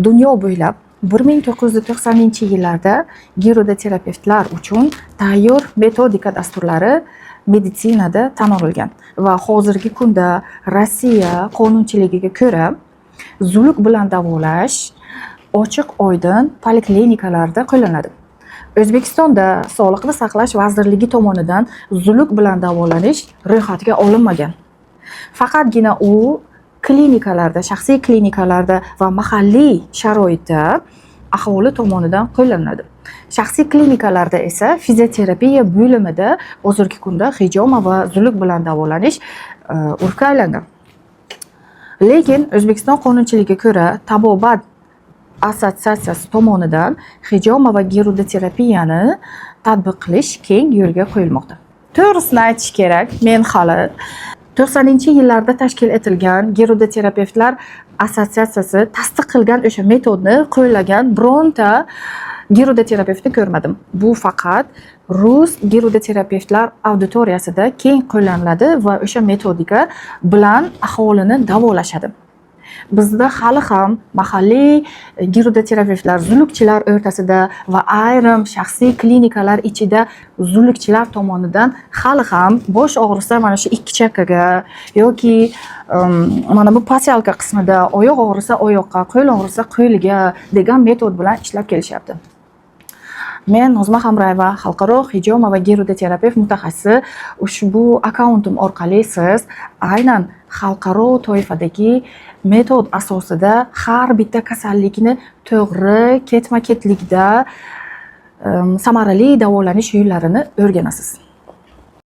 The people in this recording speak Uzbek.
Dunyo bo'ylab 1990-yillarda girudoterapevtlar uchun tayyor metodika dasturlari meditsinada tan olingan va hozirgi kunda Rossiya qonunchiligiga ko'ra zuluk bilan davolash ochiq oydin poliklinikalarda qo'llanadi. O'zbekistonda Sog'liqni saqlash vazirligi tomonidan zuluk bilan davolanish ro'yxatga olinmagan. Faqatgina u klinikalarda, shaxsiy klinikalarda va mahalliy sharoitda aholi tomonidan qo'llaniladi. Shaxsiy klinikalarda esa fizioterapiya bo'limida hozirgi kunda hijoma va zuluk bilan davolanish urfga aylangan. Lekin O'zbekiston qonunchiligiga ko'ra tabobat assotsiatsiyasi tomonidan hijoma va girudoterapiyani tatbiq qilish keng yo'lga qo'yilmoqda. To'g'risini aytish kerak, men hali 90-yillarda tashkil etilgan girudoterapevtlar assotsiatsiyasi tasdiq qilgan o'sha metodni qo'llagan bironta girudoterapevtni ko'rmadim. Bu faqat rus girudoterapevtlar auditoriyasida keng qo'llaniladi va o'sha metodika bilan aholini davolashadi. Bizda hali ham mahalliy girudoterapevtlar, zulukchilar o'rtasida va ayrim shaxsiy klinikalar ichida zulukchilar tomonidan hali ham bosh og'risa mana shu ikki chakkaga yoki mana bu пасялка qismida, oyoq og'risa oyoqqa, qo'l og'risa qo'lga degan metod bilan ishlab kelishyapti. Men Nozima Hamrayeva, xalqaro hijoma va girudoterapevt mutaxassisi. Ushbu akkauntim orqali siz aynan xalqaro toifadagi metod asosida har bitta kasallikni to'g'ri ketma-ketlikda samarali davolanish yo'llarini o'rganasiz.